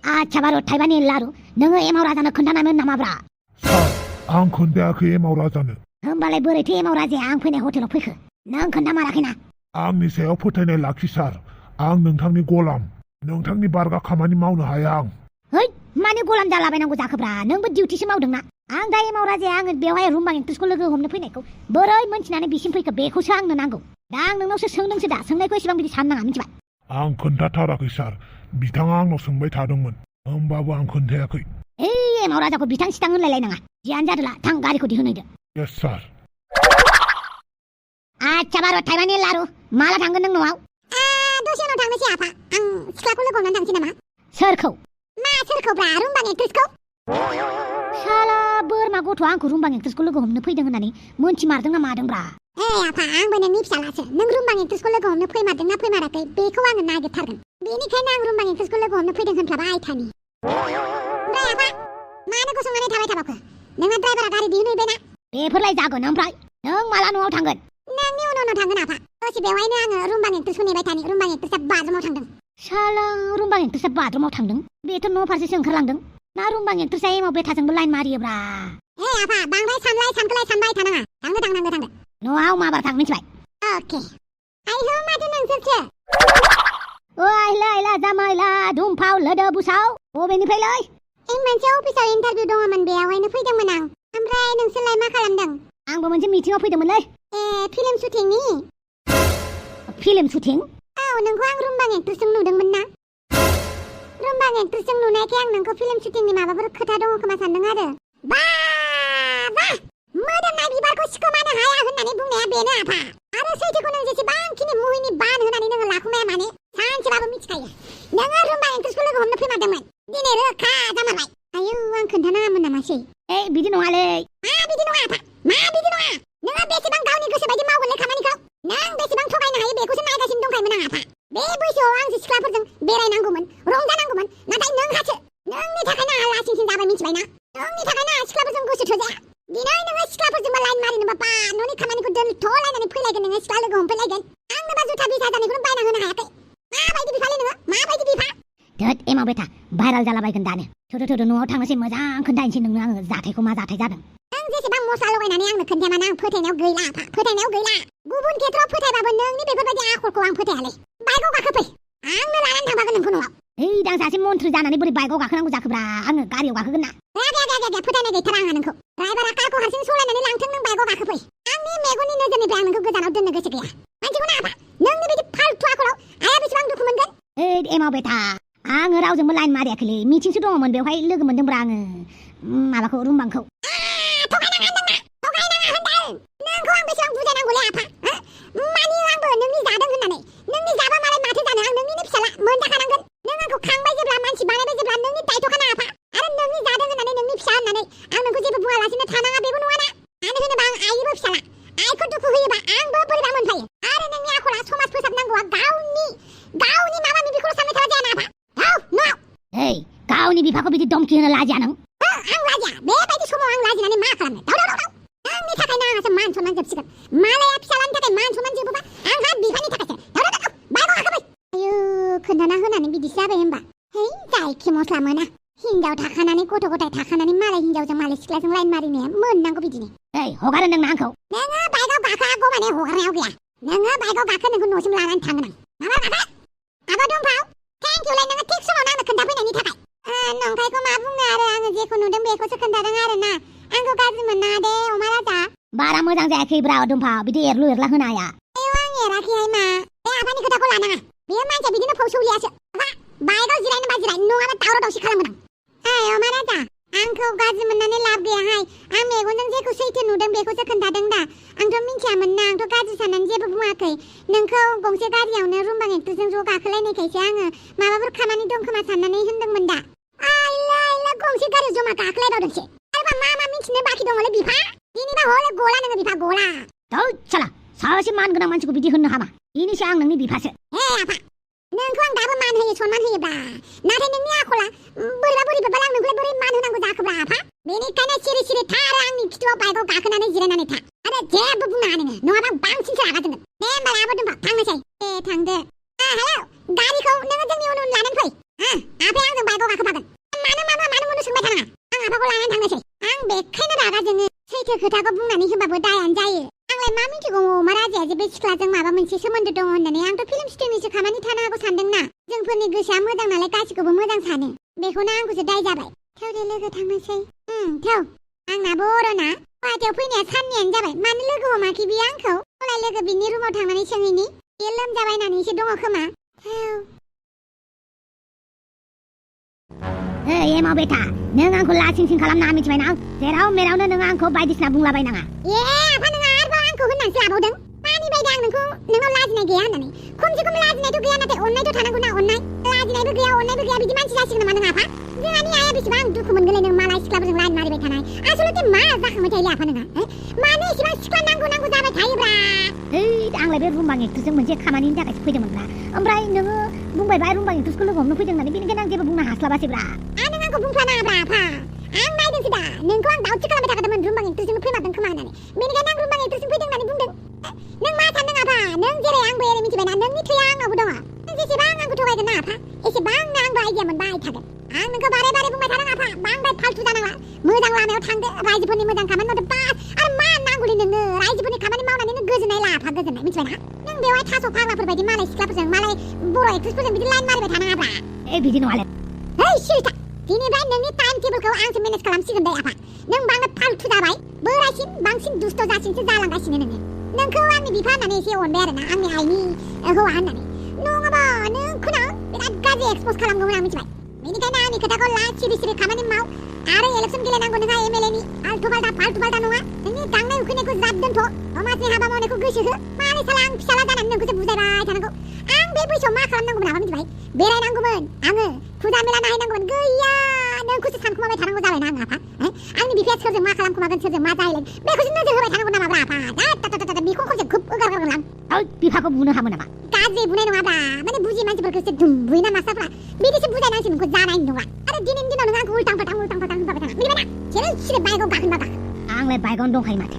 आच्छा बारु थाइबानि लारु नोङो एमाव राजानो खोन्थानायमोन नामाब्रा? सार आं खोन्थायाखै एमाव राजानो। होमबालाय बोरैथो एमाव राजाया आं फैनाय हटेलाव फैखो? नों खोन्थामाराखैना? आंनि सायाव फोथायनाय लाखि सार। आं नोंथांनि गलाम। नोंथांनि बारगा खामानि मावनो हाया आं। है माने गलाम जालाबायनांगौ जाखोब्रा? नोंबो डिउटिसो मावदोंना। आं दा एमाव राजाया आङो बेवहाय रुमबां एक्ट्रेसखौ लोगो हमनो फैनायखौ बोरै मोनथिनानै बिसिम फैखो बेखौसो आंनो नांगौ। दा आं नोंनावसो सोंदोंसो दा। सोंनायखौ एसेबां बिदि साननाङा मिथिबाय? आं खोन्थाथाराखै सार। बिथाङा आंनाव सोंबाय थादोंमोन। होमबाबो आं खोन्थायाखै। एमाव राजाखौ बिथां सिथां होनलायलायनाङा। जियानो जादोला थां गारिखौ दिहुनहैदो। येस सार। आच्छा बारु थाइबानि लारु माला थांगोन नों न'आव? दसे उनाव थांनोसै आफा। आं सिख्लाखौ लोगो हमनानै थांसै नामा? सोरखौ? मा सोरखौब्रा? रुमबां एक्ट्रेसखौ। साला बोरमा गथ'आ आंखौ रुमबां एक्ट्रेसखौ लोगो हमनो फैदों होननानै मोनथिमारदों ना मादोंब्रा? आफा आंबो नोंनि फिसालासो। नों रुमबां एक्ट्रेसखौ लोगो हमनो फैमारदोंना फैमाराखै बेखौ आङो नागिरथारगोन। बेनिखायनो आं रुमबां एक्ट्रेसखौ लोगो हमनो फैदों होनफ्लाबा आइथानि। ओमफ्राय आफा मानो गसंनानै थाबाय थाबावखो? नोंहा ड्राइभारा गारि दिहुनहैबायना? बेफोरलाय जागोन। ओमफ्राय नों माला न'आव थांगोन? नोंनि उनाव थांगोन आफा। दसे बेवहायनो आङो रुमबां एक्ट्रेसखौ नेबाय थानि। रुमबां एक्ट्रेसआ बाथरुमाव थांदों। साला रुमबां एक्ट्रेसआ बाथरुमाव थांदों? बेथ' न' फारसेसो ओंखारलांदों। ना रुमबां एक्ट्रेसआ एमाव बेथाजोंबो लाइन मारियोब्रा? आफा बांद्राय सानखोलाय सानबाय थानाङा। थांदो। न'आव माबार थां मिथिबाय? अके। आइहो माथो नोंसोरसो? ओइला जामाइला दुमफाव लोदो बुसाव बबेनिफ्रायलै? मोनसे अफिसाव इन्टारभिउ दङमोन बेयावहायनो फैदोंमोन आं। ओमफ्राय नोंसोरलाय मा खालामदों? आंबो मोनसे मिटिंआव फैदोंमोनलै। फिल्म शुटिंनि? Film shooting? औ नोंखौ आं रुमबां एक्ट्रेसजों नुदोंमोन ना। रुमबां एक्ट्रेसजों नुनायखाय आं नोंखौ फिल्म शुटिंनि माबाफोर खोथा दङ खोमा सानदों आरो। बाह मोदोमनाय बिबारखौ सिखोमानो हाया होननानै बुंनाया बेनो आफा। आरो सैथोखौ नों जेसेबांखिनि मुहिनि बान होनानै नोङो लाखुमाया माने सानसेबाबो मिथिखायो। नोङो रुमबां एक्ट्रेसखौ लोगो हमनो फैमारदोंमोन। दिनै रोखा जामारबाय। आयौ आं खोन्थानाङामोन नामासै? बिदि नङालै। मा बिदि नङा आफा? मा बिदि नङा? नोङो बेसेबां गावनि गोसो बायदि मावगोनलै खामानिखौ? नों बेसेबां थगायनो हायो बेखौसो नायगासिनो दंखायोमोन आं आफा। बे बैसोआव आंसो सिख्लाफोरजों बेरायनांगौमोन, रंजानांगौमोन। नाथाय नोंहासो। नोंनि थाखायनो आंहा लासिंसिं जाबाय मिथिबायना? नोंनि थाखायनो आंहा सिख्लाफोरजों गोसो थोजाया। दिनै नोङो सिख्लाफोरजोंबो लाइन मारिनोबा बा न'नि खामानिखौ दोनथ'लायनानै फैलायगोन। नोङो सिख्ला लोगो हमफैलायगोन। आंनोबा जुथा 20,000 निखौनो बायना होनो हायाखै। माबायदि बिफालै नोङो? माबायदि बिफा? दोद एमाव बेथा भाइराल जालाबायगोन दानो। थुदो न'आव थांनोसै मोजां खोन्थानोसै नोंनो आङो जाथायखौ मा जाथाय जादों। नों जेसेबां मस्ला लगायनानै आंनो खोन्थायामानो आं फोथायनायाव गैला आफा। फोथायनायाव गैला। गुबुन खेत्रआव फोथायबाबो नोंनि बेफोरबायदि आखलखौ आं फोथायालै। बाइकआव गाखोफै। आंनो लानानै थांफागोन नोंखौ न'आव। आं सासे मन्थ्रि जानानै बोरै बाइकआव गाखोनांगौ जाखोब्रा? आङो गारियाव गाखोगोन ना। फोथायनाय गैथारा आंहा नोंखौ। ड्राइभारा कारखौ हारसिं सालायनानै लांथों, नों बाइकआव गाखोफै। आंनि मेगननि नोजोरनिफ्राय आं नोंखौ गोजानाव दोननो गोसो गैया। मिथिगौ ना आफा? नोंनि बिदि फाल्थु आखलाव आइया बेसेबां दुखु मोनगोन। एमाव बेथा आङो रावजोंबो लाइन मारियाखैलै। मिटिंसो दङमोन बेवहाय लोगो मोनदोंब्रा आङो माबाखौ रुमबांखौ। थगायनाङा होनदों। नोंखौ आं बेसेबां बुजायनांगौलै आफा? मानि आंबो नोंनि जादों होननानै। नोंनि जाबा मालाय माथो जानो? आं नोंनिनो फिसाला मोनजाखानांगोन। नों आंखौ खांबाय जेब्ला, मानसि बानायबाय जेब्ला नोंनि दायथ'खाना आफा। आरो नोंनि जादों होननानै नोंनि फिसा होननानै आं नोंखौ जेबो बुङालासिनो थानाङा बेबो नङाना। मानो होनोबा आं आइनिबो फिसाला। आइखौ दुखु होयोबा आंबो बोरैबा मोनफायो। आरो नोंनि आखला समाज फोसाबनांगौआ गावनि माबा बिखौल' सानबाय थाबा जाया ना आफा। गावनि बिफाखौ बिदि धमकि होनो लाजिया नों? आं लाजिया। बेबायदि समाव आं लाजिनानै मा खालामनो? नोंनि थाखायनो आंहासो मान सनमान जोबसिगोन। मालाया फिसालानि थाखाय मान सनमान जोबोबा आंहा बिफानि थाखायसो। बाइकआव गाखोफै। आयौ खोन्थाना होनानै बिदिसो जाबाय होमबा? जायखि मस्ला मोना। हिनजाव थाखानानै गथ' गथाय थाखानानै मालाय हिनजावजों मालाय सिख्लाजों लाइन मारिनाया मोननांगौ बिदिनो। हगारो नोंना आंखौ? नोङो बाइकआव गाखोआगौ माने हगारनायाव गैया। नोङो बाइकआव गाखो, नोंखौ न'सिम लानानै थांगोन आं। माबा गाखो। आबा दुमफाव थेंक इउलाय नोङो थिग समावनो आंनो खोन्थाफैनायनि थाखाय। नंखायखौ मा बुंनो आरो आङो जेखौ नुदों बेखौसो खोन्थादों आरो ना। आंखौ गाज्रि मोननाङा दे अमा राजा। बारा मोजां जायाखैब्रा दुमफाव बिदि एरलु एरला होनो हाया। आं एराखैहाय मा। बे आफानि खोथाखौ लानाङा। बेयो मानसिया बिदिनो फौसौलियासो। बाइकआव जिरायनोबा जिराय, नङाबा दावराव दावसि खालामगोन आं। अमा राजा आंखौ गाज्रि मोननानै लाब गैयाहाय। आं मेगनजों जेखौ सैथो नुदों बेखौसो खोन्थादों दा। आंथ' मिन्थियामोन ना। आंथ' गाज्रि साननानै जेबो बुङाखै। नोंखौ गंसे गारियावनो रुमबां एक्ट्रेसजों ज' गाखोलायनायखायसो आङो माबाफोर खामानि दं खोमा साननानै होनदोंमोन दा। आइला गंसे गारियाव जमा गाखोलायबावदोंसो। आरोबा मा मिन्थिनो बाखि दङलै बिफा? दिनैबा हले गला नोङो बिफा गला। साला सासे मान गोनां मानसिखौ बिदि होननो हामा। बेनिसो आं नोंनि बिफासो। आफा नोंखौ आं दाबो मान होयो, सनमान होयोब्ला। नाथाय नोंनि आखला बोरैबा आं नोंखौलाय बोरै मान होनांगौ जाखोब्ला आफा? बेनिखायनो सिरि था आरो आंनि खिथुआव बाइकआव गाखोनानै जिरायनानै था। आरो जेबो बुंनाङा नोङो, नङाबा आं बांसिनसो रागा जोंगोन। दे होमबालाय आबो दुमफाव थांनोसै। थांदो। हेलौ गारिखौ नोङो जोंनि उन लानानै फै। आफाया आंजों बाइकआव गाखोफागोन। खोथाखौ बुंनानै होबाबो दायानो जायो आंलाय मा मिथिगौ अमा राजाया जे बे सिख्लाजों माबा मोनसे सोमोन्दो दङ होननानै आंथ' फिल्म स्टुडिय'निसो खामानि थानो हागौ सानदोंना जोंफोरनि गोसोआ मोजां नालाय गासिखौबो मोजां सानो बेखौनो आंखौसो दाय जाबाय थौ दे लोगो थांनोसै थौ आंना बर'ना गुवाहाटियाव फैनाया साननैयानो जाबाय मानो लोगो हमाखै बियो आंखौ उनाव लोगो बिनि रुमाव थांनानै सोंहैनि बियो लोमजाबायनानैसो दङ खोमा थौ एमाव बेटा नों आंखौ लासिं सिं खालामनाङा मिथिबाय ना जेराव मेरावनो नों आंखौ बायदिसिना बुंलाबायनाङा आफा नोङो आरोबाव आंखौ होननानैसो लाबावदों मानि बायदि आं नोंनाव लाजिनाय गैया होननानै खमसे खम लाजिनायथ' गैया नाथाय अननायथ' थानांगौ ना अननाय लाजिनायबो गैया बिदि मानसि जासिगोन नामा नों आफा जोंहानि आइया बेसेबां दुखु मोनगोनलै नों मालाय सिख्लाफोरजों लाइन मारिबाय थानाय आसलथे मा जाखांबाय थायोलै आफा नोंहा मानो एसेबां सिख्ला नांगौ जाबाय थायोब्रा आंलाय बे रुमबां एक्ट्रेसजों मोनसे खामानिनि थाखायसो फैदोंमोनब्रा ओमफ्राय नोङो बुंबाय बा रुमबां एक्ट्रेसखौ लोगो हमनो फैदों होननानै बेनिखायनो आं जेबो बुंनो हास्लाबासैब्रा नों आंखौ बुंफ्लानाङाब्रा आफा आं नायदोंसो दा नोंखौ आं दाउटसो खालामबाय थाखादोंमोन रुमबां एक्ट्रेसजोंनो फैमारदों खोमा होननानै बेनिखायनो आं रुमबां एक्ट्रेसजों फैदों होननानै बुंदों नों मा सानदों आफा नों जेरै आंबो एरै मिथिबायना नोंनि थैया आंनावबो दङ नों जेसेबां आंखौ थगायगोन ना आफा एसेबांनो आंबो आइडिया मोनबाय थागोन आं नोंखौ बारे बुंबाय थादों आफा बांद्राय फालतु जानाङा मोजां लामायाव थांदो रायजोफोरनि मोजां खामानि मावदो बास आरो मा नांगौलै नोंनो रायजोफोरनि खामानि मावनानै नों गोजोननाय लाफा गोजोननाय मिथिबायना नों बेवहाय थास' फाग्लाफोर बायदि मालाय सिख्लाफोरजों मालाय बर' एक्ट्रेसफोरजों बिदि लाइन मारिबाय थानाङाब्रा बिदि नङालै सिरिथा दिनैफ्राय नोंनि टाइम टेबोलखौ आंसो मेनेज खालामसिगोन दे आफा नों बांद्राय फालतु जाबाय बोरायसिन बांसिन दुस्त जासिनसो जालांगासिनो नोंखौ आंनि बिफा होननानै एसे अनबाय आरोना आंनि आइनि हौवा होननानै नङाबा नोंखौनो बिराद गाज्रि एक्सप'ज खालामगौमोन आं मिथिबाय बेनिखायनो आंनि खोथाखौ ला सिरि खामानि माव आरो इलेक्सन गेलेनांगौ नोंहा एमएलएनि फालतु फाल्टा नङा नोंनि गांनाय उखैनायखौ ज्राब दोनथ' समाजनि हाबा मावनायखौ गोसो हो मारै साला आं फिसाला जानानै नोंखौसो बुजायबाय थानांगौ आं बे बैसोआव मा खालामनांगौमोन नामा मिथिबाय बेरायनांगौमोन आङो फुजा मेला नायनांगौमोन गैया नोंखौसो सानखुमाबाय थानांगौ जाबायना आं आफा आंनि बिफाया सोरजों मा खालामखुमागोन सोरजों मा जाहैगोन बेखौसो नोजोर होबाय थानांगौ नामाब्रा आफा बिखौ खनसे खुब ओगारगारगोन आं बिफाखौ बुनो हामो नामा गाज्रि बुनाय नङाब्रा माने बुजियै मानसिफोरखौसो बुयोना मास्टारफ्रा बिदिसो बुजायनांसिगोन नोंखौ जानायनि नङा आरो दिनैनि दिनाव नों आंखौ उल्टां फाल्टां होनबाय थाङा मिथिबायना सिरि बाइकआव गाखोनबा गाखो आंलाय बाइकआवनो दंखायो माथो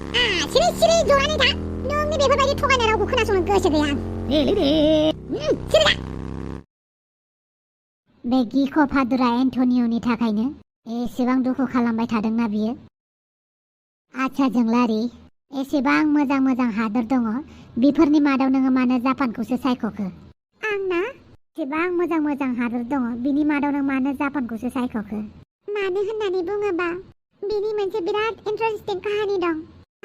सिरि जनानै था नोंनि बेफोरबायदि थगायनाय रावखौ खोनासंनो गोसो गैया आं सिरि दा बे गिख' फादुरा एन्टनिय'नि थाखायनो एसेबां दुखु खालामबाय थादोंना बियो आच्छा जोंलारि एसेबां मोजां हादर दङ बेफोरनि मादाव नोङो मानो जापानखौसो सायख'खो आंना एसेबां मोजां हादर दङ बिनि मादाव नों मानो जापानखौसो सायख'खो मानो होननानै बुङोबा बिनि मोनसे बिराद इन्टारेस्टिं काहानि दं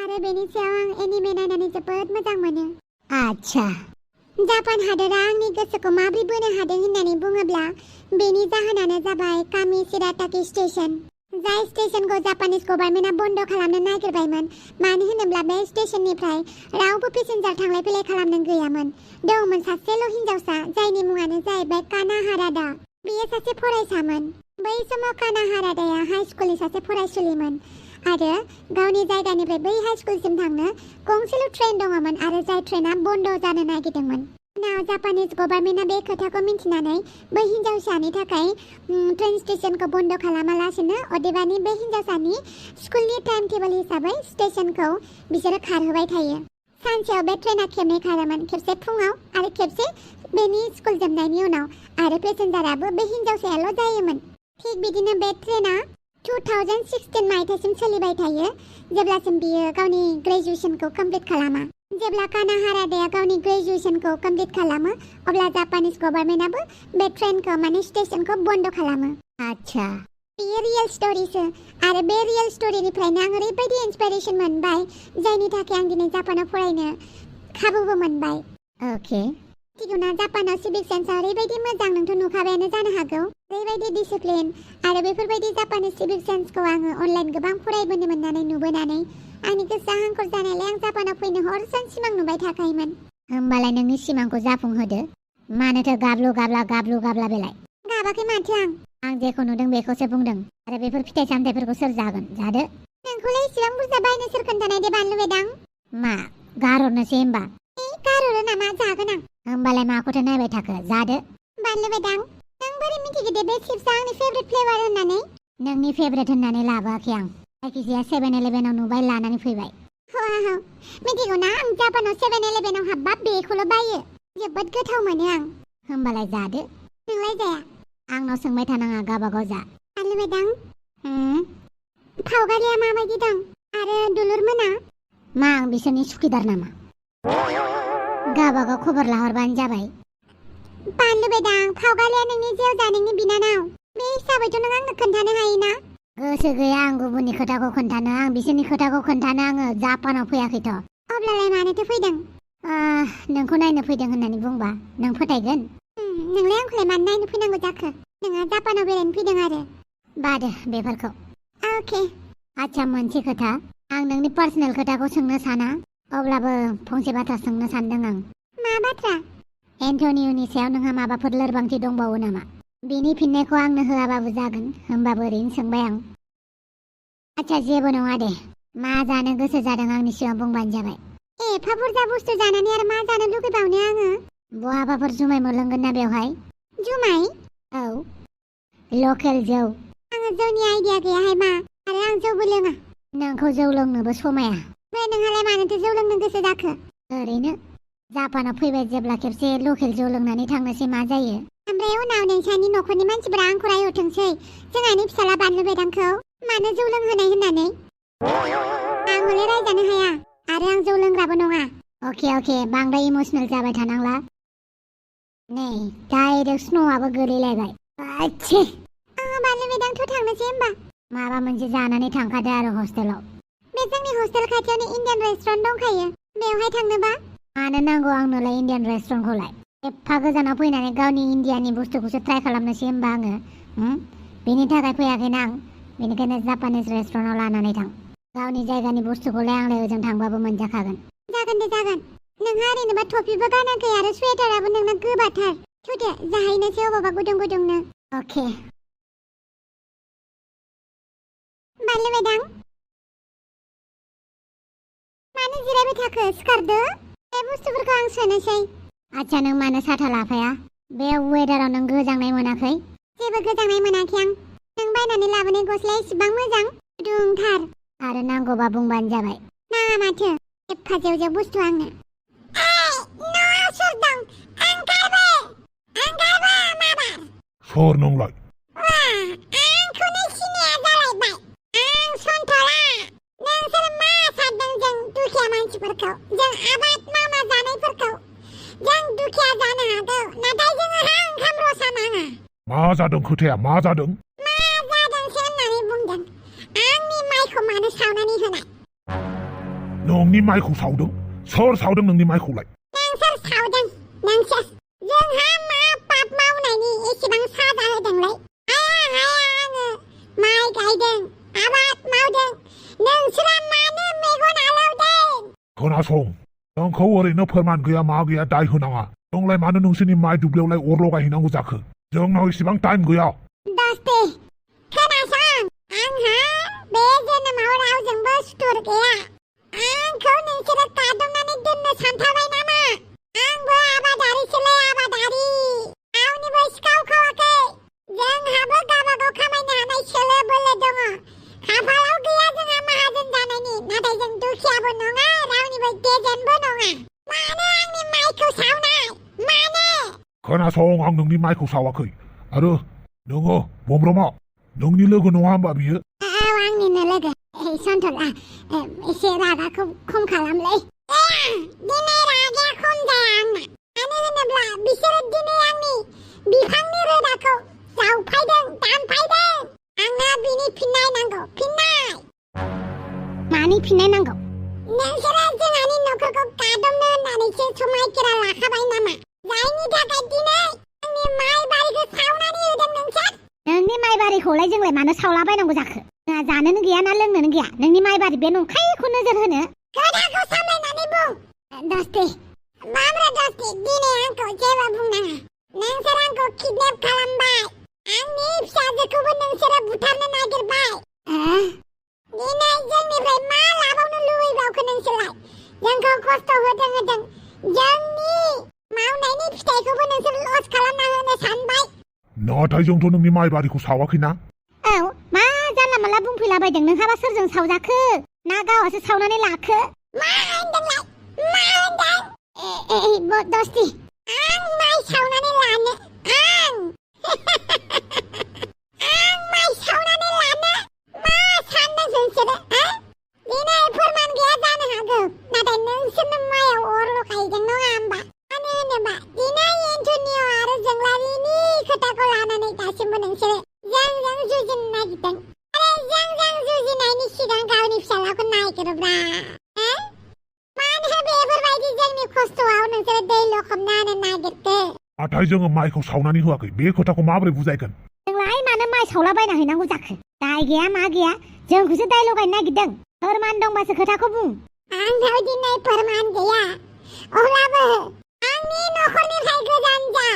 आरो बेनि सायाव आं एनिमे नायनानै जोबोद मोजां मोनो आच्छा जापान हादरा आंनि गोसोखौ माबोरै बोनो हादों होननानै बुङोब्ला बेनि जाहोनानो जाबाय कामिशिराटाकि स्टेशन जाय स्टेशनखौ जापानिस गभर्नमेन्टआ बन्द खालामनो नागिरबायमोन मानो होनोब्ला बे स्टेशननिफ्राय रावबो पेसेन्जार थांलाय फैलाय खालामनो गैयामोन दंमोन सासेल' हिनजावसा जायनि मुङानो जाहैबाय काना हारादा बियो सासे फरायसामोन बै समाव काना हारादाया हाइ स्कुलनि सासे फरायसुलिमोन आरो गावनि जायगानिफ्राय बै हाइ स्कुलसिम थांनो गंसेल' ट्रेन दङमोन आरो जाय ट्रेना बन्द जानो नागिरदोंमोन उनाव जापानिस गभर्नमेन्टआ बे खोथाखौ मिन्थिनानै बै हिनजावसानि थाखाय ट्रेन स्टेशनखौ बन्द खालामालासिनो अदेबानि बे हिनजावसानि स्कुलनि टाइम टेबोल हिसाबै स्टेशनखौ बिसोरो खारहोबाय थायो सानसेयाव बे ट्रेना खेबनै खारोमोन खेबसे फुङाव आरो खेबसे बेनि स्कुल जोबनायनि उनाव आरो पेसेन्जाराबो बे हिनजावसायाल' जायोमोन थिग बिदिनो बे ट्रेना 2016 मायथाइसिम सोलिबाय थायो जेब्लासिम बियो गावनि ग्रेजुएशनखौ कमप्लिट खालामा जेब्ला काना हारादाया गावनि ग्रेजुएशनखौ कमप्लिट खालामो अब्ला जापानिस गभर्नमेन्टआबो बे ट्रेनखौ माने स्टेशनखौ बन्द खालामो आच्छा बेयो रियेल स्टोरीसो आरो बे रियेल स्टोरीनिफ्रायनो आं ओरैबायदि इन्सपिरेसन मोनबाय जायनि थाखाय आं दिनै जापानाव फरायनो खाबुबो मोनबाय अके थिगौना जापानाव सिभिक सेन्सआ ओरैबायदि मोजां नोंथ' नुखाबायानो जानो हागौ ओरैबायदि डिसिप्लिन आरो बेफोरबायदि जापानिस सिभिक सेन्सखौ आङो अनलाइन गोबां फरायबोनो मोननानै नुबोनानै आंनि गोसोआ हांखुर जानायलाय आं जापानाव फैनो हर सान सिमां नुबाय थाखायोमोन होमबालाय नोंनि सिमांखौ जाफुंहोदो मानोथो गाबलु गाबला बेलाय गाबाखै माथो आं जेखौ नुदों बेखौसो बुंदों आरो बेफोर फिथाइ सामथाइफोरखौ सोर जागोन जादो नोंखौलाय इसेबां बुरजा बायनो सोर खोन्थानाय दे बानलु बेदां मा गारहरनोसै होमबा गारहरो नामा जागोन आं होमबालाय माखौथो नायबाय थाखो जादो बानलु बेदां नों बोरै मिथिगो दे बे चिप्सआ आंनि फेभरेट फ्लेभार होननानै नोंनि फेभरेट होननानै लाबोआखै आं जायखिजाया 7-11आव नुबाय लानानै फैबाय मिथिगौ ना आं जापानाव 7-11आव हाबबा बेखौल' बायो जोबोद गोथाव मोनो आं होमबालाय जादो नोंलाय जाया आंनाव सोंबाय थानाङा गावबागाव जा बानलु बेदां फावगारिया माबायदि दं आरो दुलुर मोना मा आं बिसोरनि सुखिदार नामा? गावबागाव खबर लाहरबानो जाबाय। बानलु बेदां फावगालिया नोंनि जेवजा नोंनि बिनानाव बे हिसाबैथ' नों आंनो खोन्थानो हायोना? गोसो गैया आं गुबुननि खोथाखौ खोन्थानो। आं बिसोरनि खोथाखौ खोन्थानो आङो जापानाव फैयाखैथ'। अब्लालाय मानोथो फैदों? नोंखौ नायनो फैदों होननानै बुंबा नों फोथायगोन? नोंलाय आंखौलाय मानो नायनो फैनांगौ जाखो? नोंहा जापानाव बेरायनो फैदों आरो। बादो बेफोरखौ। अके। आच्छा मोनसे खोथा, आं नोंनि पार्सनेल खोथाखौ सोंनो साना, अब्लाबो फंसे बाथ्रा सोंनो सानदों आं। मा बाथ्रा? एन्टनिय'नि सायाव नोंहा माबाफोर लोरबांथि दंबावो नामा? बेनि फिननायखौ आंनो होआबाबो जागोन, होमबाबो ओरैनो सोंबाय आं। आच्छा जेबो नङा दे, मा जानो गोसो जादों आंनि सिगाङाव बुंबानो जाबाय। एफा बुरजा बुस्थु जानानै आरो मा जानो लुगैबावनो आङो? बहाबाफोर जुमाय मोनलोंगोन ना बेवहाय? जुमाय? औ, लकेल जौ। आङो जौनि आइडिया गैयाहाय मा, आरो आं जौबो लोङा। नोंखौ जौ लोंनोबो समाया। ओमफ्राय नोंहालाय मानोथो जौ लोंनो गोसो जाखो? ओरैनो जापानाव फैबाय जेब्ला खेबसे लकेल जौ लोंनानै थांनोसै मा जायो। ओमफ्राय उनाव नोंसानि न'खरनि मानसिफोरा आंखौ रायहरथोंसै जोंहानि फिसाला बानलु बेदांखौ मानो जौ लोंहोनाय होननानै। आं हले रायजानो हाया, आरो आं जौ लोंग्राबो नङा। अके बांद्राय इमोसनेल जाबाय थानांला। नै डाइरेक्ट स्न'आबो गोलैलायबाय। आच्छे आङो बानलु बेदांथ' थांनोसै होमबा। माबा मोनसे जानानै थांखादो आरो हस्टेलाव। बे जोंनि हस्टेल खाथियावनो इन्डियान रेस्टुरेन्ट दंखायो, बेवहाय थांनोबा? मानो नांगौ आंनोलाय इन्डियान रेस्टुरेन्टखौलाय? एफा गोजानाव फैनानै गावनि इन्डियानि बुस्थुखौसो ट्राइ खालामनोसै होमबा आङो? बेनि थाखाय फैयाखैना आं, बेनिखायनो जापानिस रेस्टुरेन्टाव लानानै थां। गावनि जायगानि बुस्थुखौलाय आंलाय ओजों थांबाबो मोनजाखागोन। जागोन दे जागोन। नोंहा ओरैनोबा टफिबो गानाखै आरो स्वेटाराबो नोंना गोबाथार। थुदो जाहैनोसै अबावबा गुदुं गुदुंनो। अके। बानलु बेदां मानो जिरायबाय थाखो? सिखारदो, बे बुस्थुफोरखौ आं सोनोसै। आच्छा नों मानो साथा लाफाया? बे वेदाराव नों गोजांनाय मोनाखै? जेबो गोजांनाय मोनाखै आं। नों बायनानै लाबोनाय गस्लाया इसिबां मोजां, गुदुंथार। आरो नांगौबा बुंबानो जाबाय। नाङा माथो, एफा जेव जेव बुस्थु आंनो। न'आव सोर दं? ओंखारबो माबार। सोर नोंलाय? आंखौनो सिनाया जालायबाय। आं सन्थला। नोंसोर मा सानदों जों दुखिया मानसिफोरखौ? जों आबाद मावना जानायफोरखौ? जों दुखिया जानो हागौ, नाथाय जोङोहा ओंखाम रसा नाङा। मा जादों खोथाया, मा जादों? मा जादोंसो होननानै बुंदों? आंनि माइखौ मानो सावनानै होनाय? नोंनि माइखौ सावदों? सोर सावदों नोंनि माइखौलाय? नोंसोर सावदों, नोंसोर। जोंहा मा पाप मावनायनि एसेबां साजा होदोंलाय? हाया आङो माइ गायदों, आबाद मावदों। नोंसोरा मानो मेगन आलौदों? खोनासं, नोंखौ ओरैनो फोरमान गैया मा गैया दाय होनाङा। नोंलाय मानो नोंसोरनि माइ दुब्लियावलाय अर लगायहैनांगौ जाखो? जोंनाव इसेबां टाइम गैया। दस्ते, खोनासं, आंहा बे जोनोमाव रावजोंबो सुथुर गैया। आंखौ नोंसोरो गादबनानै दोननो सानथारबाय नामा? आंबो आबादारिसोलै, आबादारि। रावनिबो सिखाव खावाखै। जोंहाबो गावबागाव खामायनो हानाय सोलो बोलो दङ। खाफालाव गैया जोंहा माहाजोन जानायनि, नाथाय जों दुखियाबो नङा, रावनिबो गेजेनबो नङा। मानो आंनि माइखौ सावनाय? मानो? खोनासं, आं नोंनि माइखौ सावाखै। आरो नोङो बमब्रमा, नोंनि लोगो नङा होमबा बियो? आंनिनो लोगो। सन्थला, एसे रागाखौ खम खालामलै। दिनै रागाया खम जाया आंना। मानो होनोब्ला बिसोरो दिनै आंनि बिफांनि रोदाखौ जावफायदों, दानफायदों। आंनो बिनि फिननाय नांगौ, फिननाय। मानि फिननाय नांगौ? नोंसोरो जोंहानि न'खरखौ गादबनो होननानैसो समायखेरा लाखाबाय नामा? जायनि थाखाय दिनै आंनि माइ बारिखौ सावनानै होदों नोंसोर। नोंनि माइ बारिखौलाय जोंलाय मानो सावलाबायनांगौ जाखो? जोंहा जानोनो गैया ना लोंनोनो गैया? नोंनि माइ बारि बे नंखायखौ नोजोर होनो। खोथाखौ सामलायनानै बुं। दस्ते, माब्रा दस्ते, दिनै आंखौ जेबो बुंनाङा। नोंसोर आंखौ किडनेप खालामबाय। आंनि फिसाजोखौबो नोंसोरो बुथारनो नागिरबाय। दिनै जोंनिफ्राय मा लाबावनो लुबैबावखो नोंसोरलाय? जोंखौ खस्थ' होदों। जोंनि मावनायनि फिथाइखौबो नोंसोर लस खालामना होनो सानबाय। नाथाय जोंथ' नोंनि माइ बारिखौ सावाखैना। औ, मा जानला मानला बुंफैलाबायदों? नोंहाबा सोरजों सावजाखो? ना गावहासो सावनानै लाखो? मा होनदोंलाय? मा होनदों? दस्ति, आं माइ सावनानै लानो? आं माइ सावनानै लानो? मा सानदों नोंसोरो? दिनै दासिमबो नोंसोरो जोंजों जुजिनो नागिरदों आरो जोंजों जुजिनायनि सिगां गावनि फिसालाखौ नायग्रोब्रा मानो बेफोरबायदि जोंनि खस्थ'आव नोंसोरो दै लखबना होनो नागिरखो नाथाय जोङो माइखौ सावनानै होआखै बे खोथाखौ माबोरै बुजायगोन नोंलाय मानो माइ सावलाबायना हैनांगौ जाखो दाय गैया मा गैया जोंखौसो दाय लगायनो नागिरदों फोरमान दंबासो खोथाखौ बुं आंनाव दिनै फोरमान गैया अब्लाबो आंनि नखरनिफ्राय गोजान जा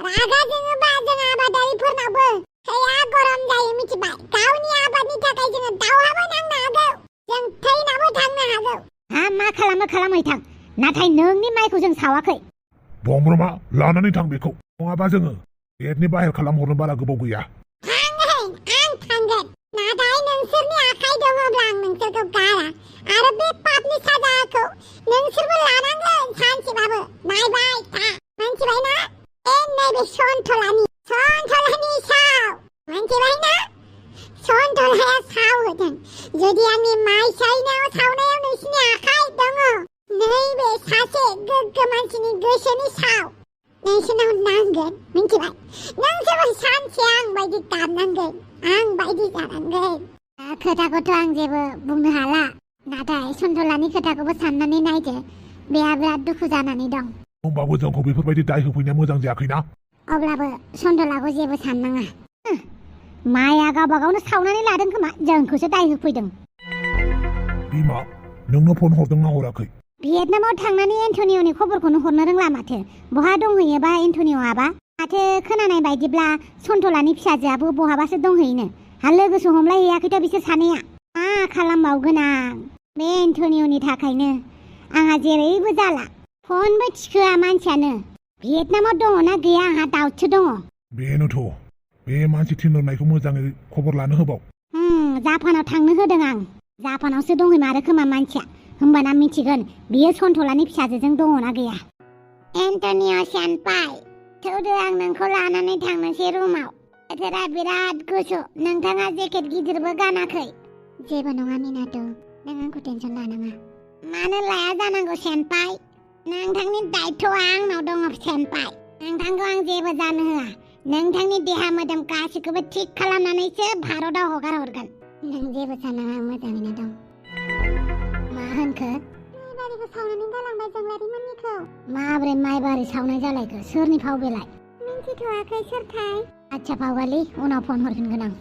रागा जोङोबा जों आबादारिफोरनावबो थैया गरम जायो मिथिबाय गावनि आबादनि थाखाय जोङो दावहाबो नांनो हागौ जों थैनाबो थांनो हागौ मा खालामो खालामै थां नाथाय नोंनि माइखौ जों सावाखै बंब्रमा लानानै थां बेखौ नङाबा जोङो गेटनि बाहेर खालामहरनो बारा गोबाव गैया थांगोन आं थांगोन नाथाय नोंसोरनि आखाइ दङब्ला आं नोंसोरखौ गारा आरो बे पापनि साजाखौ नोंसोरबो लानांगोन सानसेबाबो नायबाय था मिथिबाय ना नैबे सनथलानि साव मिथिबाय ना सनथलाया साव होदों जुदि आंनि माइ सावनायाव नोंसिनि आखाइ दङ नैबे सासे गोग्गो मानसिनि गोसोनि साव नोंसोरनाव नांगोन मिथिबाय नोंसोरबो सानसे आं बायदि गाबनांगोन आं बायदि जानांगोन खोथाखौथ' आं जेबो बुंनो हाला नाथाय सनथलानि खोथाखौबो साननानै नायदो बेहा बिराद दुखु जानानै दं होमबाबो जोंखौ बेफोरबायदि दाय होफैनाया मोजां जायाखैना अब्लाबो सनथलाखौ जेबो साननाङा माइया गावबा गावनो सावनानै लादों खोमा जोंखौसो दाय होफैदों बिमा नोंनो फन हरदोंना हराखै भियेटनामाव थांनानै एन्टनिय'नि खबरखौनो हरनो रोंला माथो बहा दंहैयोबा एन्टनिय'आबा माथो खोनानाय बायदिब्ला सनथलानि फिसाजोआबो बहाबासो दंहैयोनो लोगोसो हमलायहैयाखैथ' बिसोर सानैया मा खालामबावगोन आं बे एन्टनिय'नि थाखायनो आंहा जेरैबो जाला फनबो थिखोआ मानसियानो भियेटनामाव दङना गैया आंहा दाउटसो दङ बेनोथ' बे मानसि थिनहरनायखौ मोजाङै खबर लानो होबाव जापानाव थांनो होदों आं जापानावसो दंहैमारो खोमा मानसिया होमबाना मिथिगोन बियो सनथलानि फिसाजोजों दङना गैया एन्टनिय' सेनपाइ थौदो आं नोंखौ लानानै थांनोसै रुमाव बोथोरा बिराद गुसु नोंथाङा जेकेट गिदिरबो गानाखै जेबो नङा मिनातो नों आंखौ टेनसन लानाङा मानो लाया जानांगौ सेनपाइ नोंथांनि दायित्वआ आंनाव दङ सेनपाइ नोंथांखौ आं जेबो जानो होआ नोंथांनि देहा मोदोम गासैखौबो थिग खालामनानैसो भारताव हगार हरगोन नों जेबो सानाङा आं मोजाङैनो दं मा होनखो माइबारिखौ सावनानै गालांबाय जोंलारिमोननिखौ माब्रै माइबारि सावनाय जालायखो सोरनि फाव बेलाय मिन्थिथ'वाखै सोरथाय आच्छा फावगालि उनाव फन हरफिनगोन आं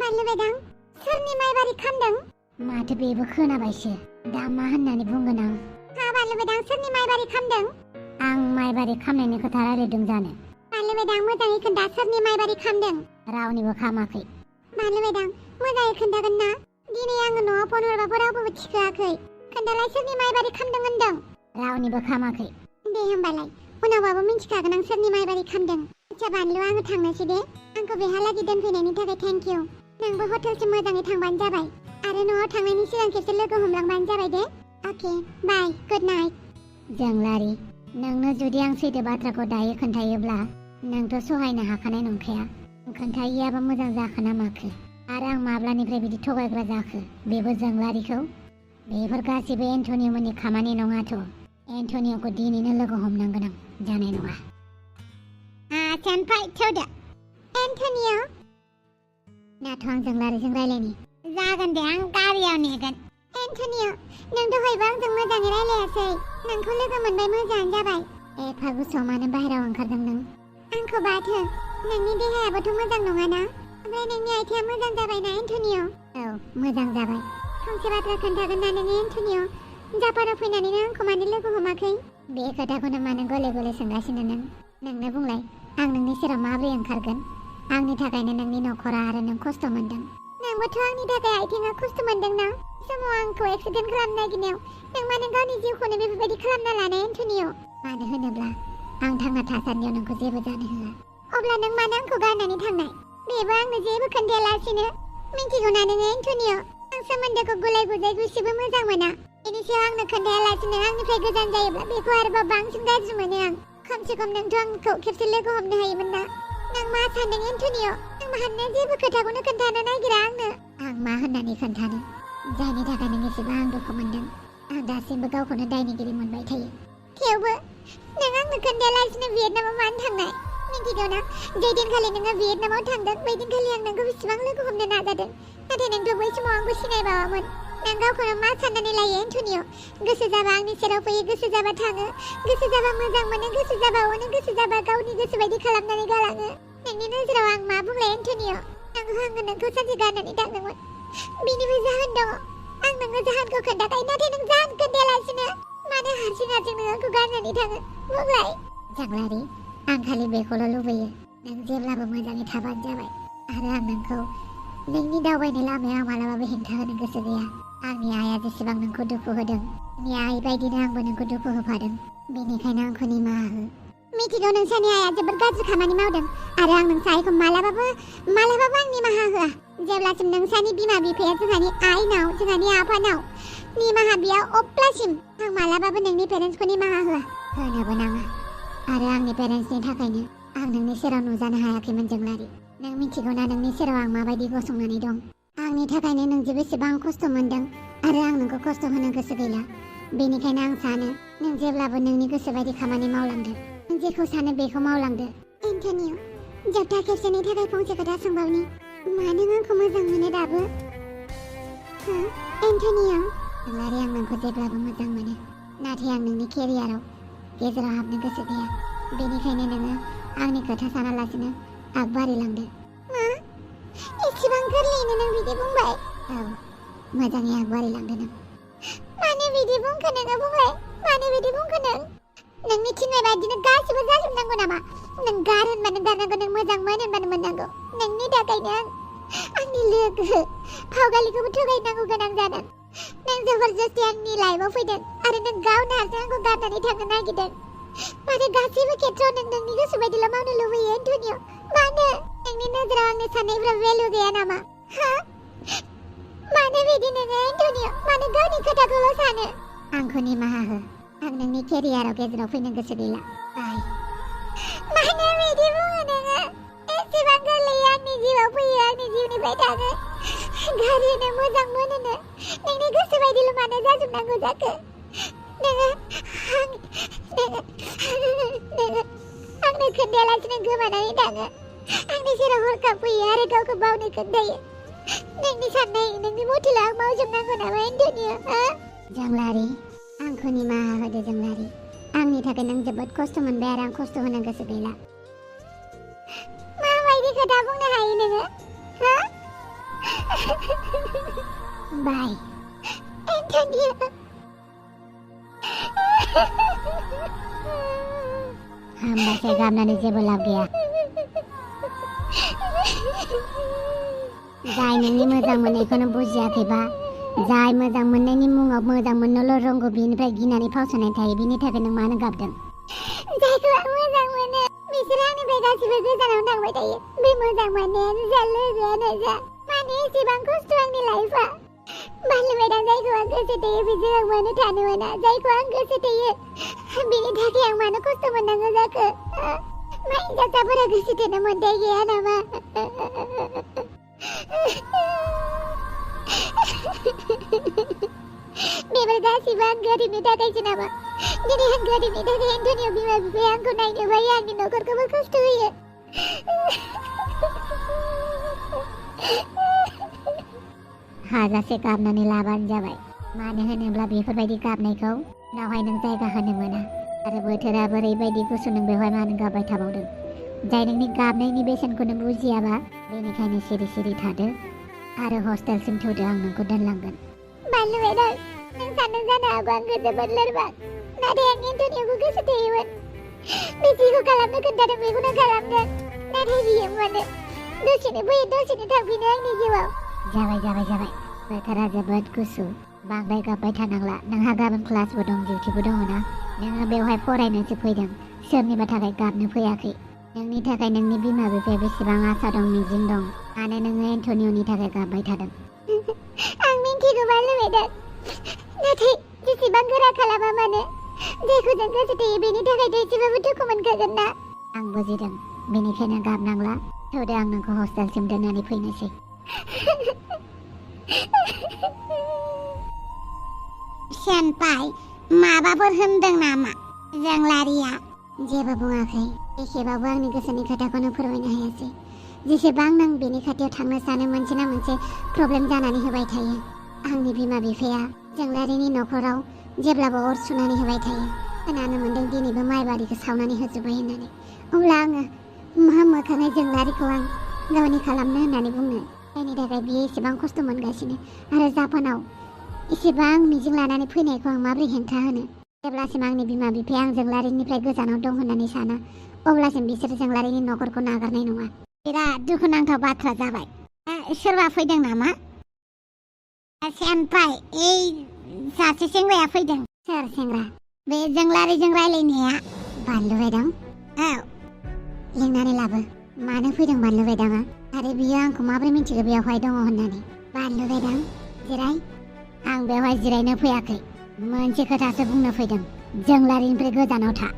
बानलु बायदां सोरनि माइबारि खामदों माथो बेबो खोनाबायसो दा मा होननानै बुंगोन आं बानलु बायदां सोरनि माइबारि खामदों आं माइबारि खामनायनि खोथा रायलायदों जानो बानलु बायदां मोजाङै खोन्था सोरनि माइबारि खामदों रावनिबो खामाखै बानलु बायदां मोजाङै खोन्थागोन ना दिनै आङो न'आव फन हरबाबो रावबो थिखोआखै खोन्थालाय सोरनि माइबारि खामदों होनदों रावनिबो खामाखै दे होमबालाय उनावबाबो मिन्थिखागोन आं सोरनि माइबारि खामदों आच्छा बानलु आङो थांनोसै दे आंखौ बेहालागि दोनफैनायनि थाखाय थेंक इउ नोंबो हटेलसिम मोजाङै थांबानो जाबाय आरो न'आव थांनायनि सिगां खेबसे लोगो हमलांबानो जाबाय दे अके बाय गुड नाइट जोंलारि नोंनो जुदि आं सैथो बाथ्राखौ दायो खोन्थायोब्ला नोंथ' सहायनो हाखानाय नंखाया खोन्थायैयाबा मोजां जाखोना माखो आरो आं माब्लानिफ्राय बिदि थगायग्रा जाखो बेबो जोंलारिखौ बेफोर गासिबो एन्टनिय'मोननि खामानि नङाथ' एन्टनिय'खौ दिनैनो लोगो हमनांगोन आं जानाय नङा सेनपाइ थौदो एन्टनिय' नाथ' आं जोंलारिजों रायलायनि जागोन दे आं गारियाव नेगोन एन्टनिय' नों दहायबो आंजों मोजाङै रायलायासै नोंखौ लोगो मोनबाय मोजाङानो जाबाय एफा गुसुआव मानो बाहेरायाव ओंखारदों नों आंखौ बाथो नोंनि देहायाबोथ' मोजां नङाना ओमफ्राय नोंनि आथिङा मोजां जाबायना एन्टनिय' औ मोजां जाबाय फंसे बाथ्रा खोन्थागोन ना नोङो एन्टनिय' जापानाव फैनानैनो आंखौ मानो लोगो हमाखै बे खोथाखौनो मानो गले गले सोंगासिनो नोंनो बुंलाय आं नोंनि सेराव माबोरै ओंखारगोन आंनि थाखायनो नोंनि नखरा आरो नों खस्थ' मोनदों नोंबोथ' आंनि थाखाय आथिङा खस्थ' मोनदों ना समाव आंखौ एक्सिडेन्ट खालामनो नागिरनायाव नों मानो गावनि जिउखौनो बेफोरबायदि खालामना लानाय एन्टनिय' मानो होनोब्ला आं थांना थासान्दियाव नोंखौ जेबो जानो होआ अब्ला नों मानो आंखौ गारनानै थांनाय बेबो आंनो जेबो खोन्थायालासिनो मिन्थिगौना नोङो एन्टनिय' आं सोमोन्दोखौ गुलाय गुजाय गुसेबो मोजां मोना बेनि सायाव आंनो खोन्थायालासिनो आंनिफ्राय गोजान जायोब्ला बेखौ आरोबाव बांसिन गाज्रि मोनो आं खमसे खम नोंथ' आंखौ खेबसे लोगो हमनो हायोमोन ना नों मा सानदों एन्टनिय' नों मानो जेबो खोथाखौनो खोन्थानो नागिरा आंनो आं मा होननानै खोन्थानो जायनि थाखाय नों एसेबां दुखु मोनदों आं दासिमबो गावखौनो दायनिगिरि मोनबाय थायो थेवबो नों आंनो खोन्थायालासिनो भियेटनामाव मानो थांनाय मिथिगौ ना जे दिनखालि नोङो भियेटनामाव थांदों बै दिनखालि आं नोंखौ बेसेबां लोगो हमनो नाजादों नाथाय नोंथ' बै समाव आंखौ सिनायबावामोन नों गावखौनो मा साननानै लायो एन्टनिय गोसो जाबा आंनि सेराव फैयो गोसो जाबा थाङो गोसो जाबा मोजां मोनो गोसो जाबा अनो गोसो जाबा गावनि गोसो बायदि खालामनानै गालाङो नोंनि नोजोराव आं मा बुंलाय एन्टनिय आङो नोंखौ सानसे गारनानै थांदोंमोन बिनिबो जाहोन दङ आं नोंनो जाहोनखौ खोन्थाखायो नाथाय नों जाहोन खोन्थायालासिनो मानो हारसिं नों आंखौ गारनानै थाङो बुंलाय जांलारि आं खालि बेखौल' लुबैयो नों जेब्लाबो मोजाङै थाबानो जाबाय आरो आं नोंखौ नोंनि दावबायनाय लामायाव मालाबाबो हेंथा होनो गोसो गैया आंनि आइया जेसेबां नोंखौ दुखु होदों आंनि आइ बायदिनो आंबो नोंखौ दुखु होफादों बेनिखायनो आंखौ निमाहा हो मिथिगौ नोंसानि आइया जोबोद गाज्रि खामानि मावदों आरो आं नोंसा आइखौ मालाबाबो आं निमाहा होआ जेब्लासिम नोंसानि बिमा बिफाया जोंहानि आइनाव जोंहानि आफानाव निमाहा बिया अब्लासिम आं मालाबाबो नोंनि पेरेन्ट्सखौ निमाहा होआ होनोबो नाङा आरो आंनि पेरेन्ट्सनि थाखायनो आं नोंनि सेराव नुजानो हायाखैमोन जोंलारि नों मिथिगौ ना नोंनि सेराव आं माबायदि गसंनानै दं आंनि थाखायनो नों जे बेसेबां खस्थ' मोनदों आरो आं नोंखौ खस्थ' होनो गोसो गैला बेनिखायनो आं सानो नों जेब्लाबो नोंनि गोसो बायदि खामानि मावलांदो नों जेखौ सानो बेखौ मावलांदो एन्टनिय जोबथा खेबसेनि थाखाय फंसे खोथा सोंबावनि मा नों आंखौ मोजां मोनो दाबो एन्टनिय जोंलारि आं नोंखौ जेब्लाबो मोजां मोनो नाथाय आं नोंनि केरियाराव गेजेराव हाबनो गोसो गैया बेनिखायनो नोङो आंनि खोथा सानालासिनो आगबारिलांदो मा एसेबां गोरलैयैनो नों बिदि बुंबाय औ मोजाङै आगबारिलांदो नों मानो बिदि बुंखो नोङो बुंलाय मानो बिदि बुंखो नोंनि थिननाय बायदिनो गासिबो जाजोबनांगौ नामा नों गार होनबानो गारनांगौ नों मोजां मोन होनबानो मोननांगौ नोंनि थाखायनो आंनि लोगो फावगालिखौबो थगायनांगौ गोनां जादों नों जबरदस्ति आंनि लाइफआव फैदों आरो नों गावनो हारसिं आंखौ गारनानै थांनो नागिरदों मानो गासैबो खेथ्रआव नों नोंनि गोसो बायदिल' मावनो लुबैयो एन्टनिय मानो नोंनि नोजोराव आंनि साननायफ्रा भेलु गैया नामा मानो बिदि नोङो एन्टनिय मानो गावनि खोथाखौल' सानो आंखौ निमाहा हो आं नोंनि केरियाराव गेजेराव फैनो गोसो गैला बाय मानो बिदि बुङो नोङो एसेबां गोरलैयै आंनि जिउआव फैयो आंनि जिउनिफ्राय थाङो गारहोनो मोजां मोनोनो नोंनि गोसो बायदिल' मानो जाजोबनांगौ जाखो नोङो आंनो खोन्थायालासिनो गोमानानै थाङो आंनि सेराव हरखाब फैयो आरो गावखौ बावनो खोन्थायो नोंनि साननाय नोंनि मथेल' आं मावजोबनांगौ नामा एन्टनिय जोंलारि आंखौ निमाहा होदो जोंलारि आंनि थाखाय नों जोबोद खस्थ' मोनबाय आरो आं खस्थ' होनो गोसो गैला माबायदि खोथा बुंनो हायो नोङो बाय एन्टनिय हामबासो गाबनानै जेबो लाब गैया जाय नोंनि मोजां मोननायखौनो बुजियाखैबा जाय मोजां मोननायनि मुङाव मोजां मोननोल' रोंगौ बेनिफ्राय गिनानै फावसायनाय थायो बिनि थाखाय नों मानो गाबदों जायखौ आं मोजां मोनो बिसोरो आंनिफ्राय गासिबो गोजानाव थांबाय थायो बे मोजां मोननायानो जा लोगोआनो जा मानो एसेबां खस्थ' आंनि लाइफआ बारलु मेदाम जायखौ आं गोसो थोयो बेजों आं मानो थानो मोना जायखौ आं गोसो थोयो बेनि थाखाय आं मानो खस्थ' मोननांगौ जाखो मा हिन्जावसाफोरा गोसो थोनो मोन्थाय गैया नामा बेफोर गासिबो आं गोरिबनि थाखायसो नामा दिनै आं गोरिबनि थाखाय एन्टनिय बिमा बिफाया आंखौ नायनो बायो आंनि न'खरखौबो खस्थ' होयो हाजासे गाबनानै लाबानो जाबाय मानो होनोब्ला बेफोरबायदि गाबनायखौ उनावहाय नों जायगा होनो मोना आरो बोथोराबो ओरैबायदि गुसु नों बेवहाय मानो गाबबाय थाबावदों जाय नोंनि गाबनायनि बेसेनखौ नों बुजियाबा बेनिखायनो सिरि सिरि थादो आरो हस्टेलसिम थौदो आं नोंखौ दोनलांगोन बारलु मेदाम नों सानदों जानो हागौ आंखौ जोबोद लोरबां नाथाय आं एन्टनियखौ गोसो थोयोमोन बे जेखौ खालामनो खोन्थादों बेखौनो खालामदों नाथाय बियो मानो दसेनो फैयो दसेनो थांफिनो आंनि जिउआव जाबाय बोथोरा जोबोद गुसु बांद्राय गाबबाय थानांला नोंहा गाबोन क्लासबो दं डिउटिबो दङ ना नोङो बेवहाय फरायनोसो फैदों सोरनिबा थाखाय गाबनो फैयाखै नोंनि थाखाय नोंनि बिमा बिफाया बेसेबां आसा दं मिजिं दं मानो नोङो एन्टनियनि थाखाय गाबबाय थादों आं मिन्थिगौ बारलु मेदाम नाथाय जेसेबां गोरा खालामा मानो जेखौ जों गोसो थोयो बेनि थाखाय एसेबाबो दुखु मोनखागोन ना आं बुजिदों बेनिखायनो गाबनांला थौदो आं नोंखौ हस्टेलसिम दोननानै फैनोसै सेनपाइ माबाफोर होनदों नामा जोंलारिया जेबो बुङाखै एखेबाबो आंनि गोसोनि खोथाखौनो फोरमायनो हायासै जेसेबां नों बेनि खाथियाव थांनो सानो मोनसे ना मोनसे प्रब्लेम जानानै होबाय थायो आंनि बिमा बिफाया जोंलारिनि न'खराव जेब्लाबो अर सुनानै होबाय थायो खोनानो मोन्दों दिनैबो माइ बारिखौ सावनानै होजोब्बाय होननानै अब्ला आङो मा मोखाङै जोंलारिखौ आं गावनि खालामनो होननानै बुंनो जायनि थाखाय बियो एसेबां खस्थ' मोनगासिनो आरो जापानाव एसेबां मिजिं लानानै फैनायखौ आं माबोरै हेंथा होनो जेब्लासिम आंनि बिमा बिफाया आं जोंलारिनिफ्राय गोजानाव दं होननानै साना अब्लासिम बिसोर जोंलारिनि न'खरखौ नागारनाय नङा बिराद दुखुनांथाव बाथ्रा जाबाय सोरबा फैदों नामा सेनफ्राय सासे सेंग्राया फैदों सोर सेंग्रा बे जोंलारिजों रायलायनाया बानलु बायदां औ लिंनानै लाबो मानो फैदों बानलु बायदाङा आरो बियो आंखौ माबोरै मिथिगौ बेवहाय दङ होननानै बानलु बायदां जिराय आं बेवहाय जिरायनो फैयाखै मोनसे खोथासो बुंनो फैदों जोंलारिनिफ्राय गोजानाव था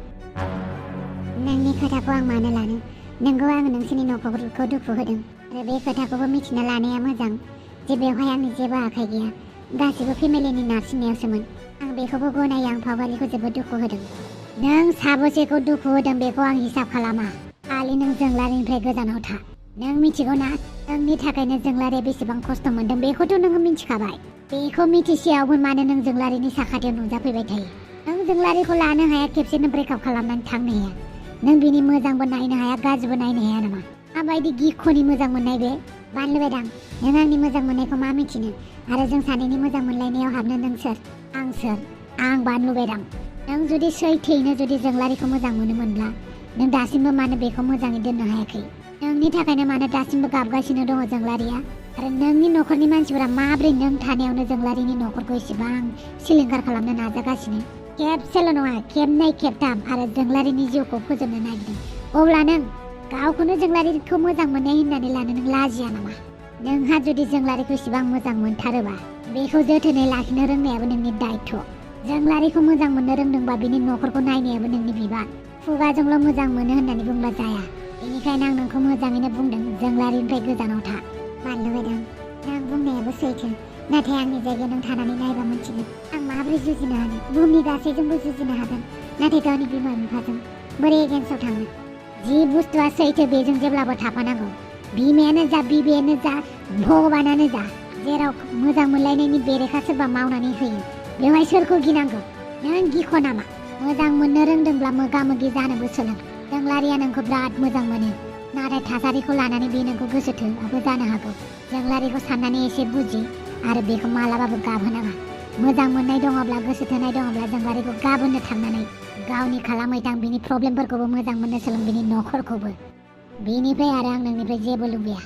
नोंनि खोथाखौ आं मानो लानो नोंगौ आं नोंसोरनि न'खरखौ दुखु होदों आरो बे खोथाखौबो मिथिना लानाया मोजां जे बेवहाय आंनि जेबो आखाइ गैया गासिबो फेमिलिनि नारसिननायावसोमोन आं बेखौबो गनायो आं फावगारिखौ जोबोद दुखु होदों नों साबेसेखौ दुखु होदों बेखौ आं हिसाब खालामा खालि नों जोंलारिनिफ्राय गोजानाव था नों मिथिगौ ना नोंनि थाखायनो जोंलारिया बेसेबां खस्थ' मोनदों बेखौथ' नोङो मिथिखाबाय बेखौ मिथिसेयावबो मानो नों जोंलारिनि साखाथियाव नुजाफैबाय थायो नों जोंलारिखौ लानो हाया खेबसेनो ब्रेकआप खालामनानै थांनो हाया नों बिनि मोजांबो नायनो हाया गाज्रिबो नायनो हाया नामा माबायदि गिख'नि मोजां मोननाय बे बानलु बायदां नों आंनि मोजां मोननायखौ मा मिथिनो आरो जों सानैनि मोजां मोनलायनायाव हाबनो नों सोर आं बानलु बायदां नों जुदि सैथोयैनो जुदि जोंलारिखौ मोजां मोनोमोनब्ला नों दासिमबो मानो बेखौ मोजाङै दोननो हायाखै नोंनि थाखायनो मानो दासिमबो गाबगासिनो दङ जोंलारिया आरो नोंनि न'खरनि मानसिफोरा माब्रै नों थानायावनो जोंलारिनि न'खरखौ एसेबां सिलिंखार खालामनो नाजागासिनो खेबसेल' नङा खेबनै खेबथाम आरो जोंलारिनि जिउखौ फोजोबनो नागिरदों अब्ला नों गावखौनो जोंलारिखौ मोजां मोननाय होननानै लानो नों लाजिया नामा नोंहा जुदि जोंलारिखौ एसेबां मोजां मोनथारोबा बेखौ जोथोनै लाखिनो रोंनायाबो नोंनि दायथ' जोंलारिखौ मोजां मोननो रोंदोंबा बिनि न'खरखौ नायनायाबो नोंनि बिबान खुगाजोंल' मोजां मोनो होननानै बुंब्ला जाया बेनिखायनो आं नोंखौ मोजाङैनो बुंदों जोंलारिनिफ्राय गोजानाव था बानलु बायदां नों बुंनायाबो सैथो नाथाय आंनि जायगायाव नों थानानै नायबा मोनथिगोन आं माबोरै जुजिनो हानो बुहुमनि गासैजोंबो जुजिनो हागोन नाथाय गावनि बिमा बिफाजों बोरै एगेन्स्टआव थांनो जि बुस्थुआ सैथो बेजों जेब्लाबो थाफानांगौ बिमायानो जा बिबैयानो जा भगबानानो जा जेराव मोजां मोनलायनायनि बेरेखा सोरबा मावनानै होयो बेवहाय सोरखौ गिनांगौ नों गिख' नामा मोजां मोननो रोंदोंब्ला मोगा मोगि जानोबो सोलों जोंलारिया नोंखौ बिराद मोजां मोनो नाथाय थासारिखौ लानानै बे नोंखौ गोसो थोआबो जानो हागौ जोंलारिखौ साननानै एसे बुजि आरो बेखौ मालाबाबो गाबहोनाङा मोजां मोननाय दङब्ला गोसो थोनाय दङब्ला जोंलारिखौ गाबहोनो थांनानै गावनि खालामै दां बिनि प्रब्लेमफोरखौबो मोजां मोननो सोलों बिनि न'खरखौबो बेनिफ्राय आरो आं नोंनिफ्राय जेबो लुबैया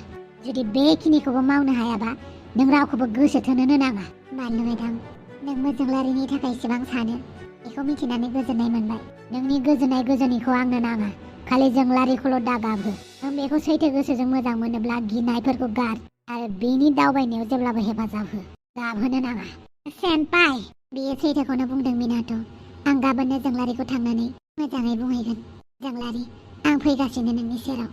जुदि बेखिनिखौबो मावनो हायाबा नों रावखौबो गोसो थोनोनो नाङा बानलु बायदां नोंबो जोंलारिनि थाखाय इसेबां सानो बेखौ मिथिनानै गोजोननाय मोनबाय नोंनि गोजोननाय गोजोनैखौ आंनो नाङा खालि जोंलारिखौल' दागाबो नों बेखौ सैथो गोसोजों मोजां मोनोब्ला गिनायफोरखौ गार आरो बेनि दावबायनायाव जेब्लाबो हेफाजाब हो गाबहोनो नाङा सेनपाइ बेयो सैथोखौनो बुंदों मिनाथ' आं गाबोननो जोंलारिखौ थांनानै मोजाङै बुंहैगोन जोंलारि आं फैगासिनो नोंनि सेराव